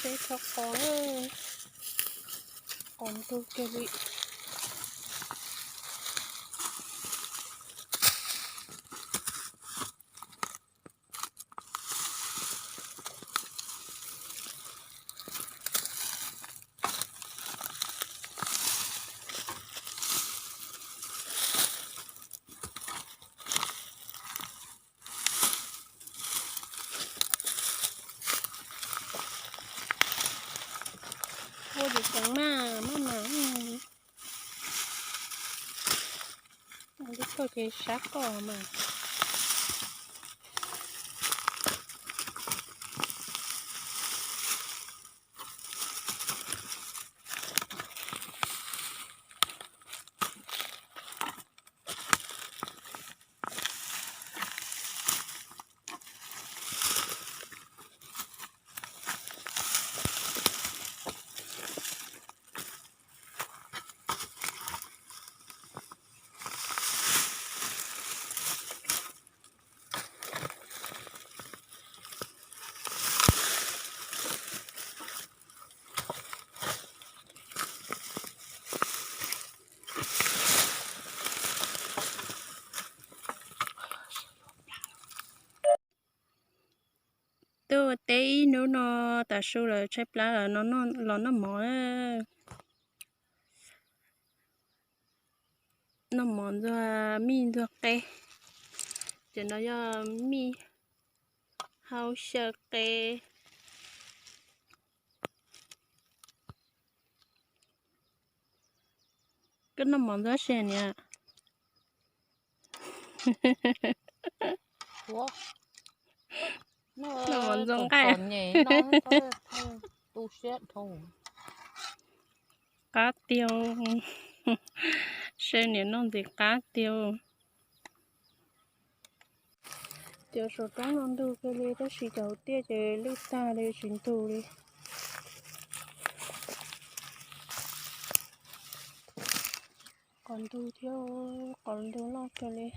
Teb tshaj qos, qos ntug kiag li. Ua tsis tseem maj maj mas, tib tug ces sab koj mas. Tuaj ua teb ib hnub no, tas su lawm tshaib plab lawm, los noj mov. Noj mov ntxuag mij ntxuag qe. Ces no yog mij hau xyaw qe. Koj noj mov ntxuag si niam? Noj mov ntxuag nqaij. Qab tiag. Saib niam noj ntxim qab tiag. Cov saum roob no ntug kawg li tab sis cov hauv tiaj ces lwj tag li tsis ntug li. Qos ntug thiab, qos ntug loj kawg li.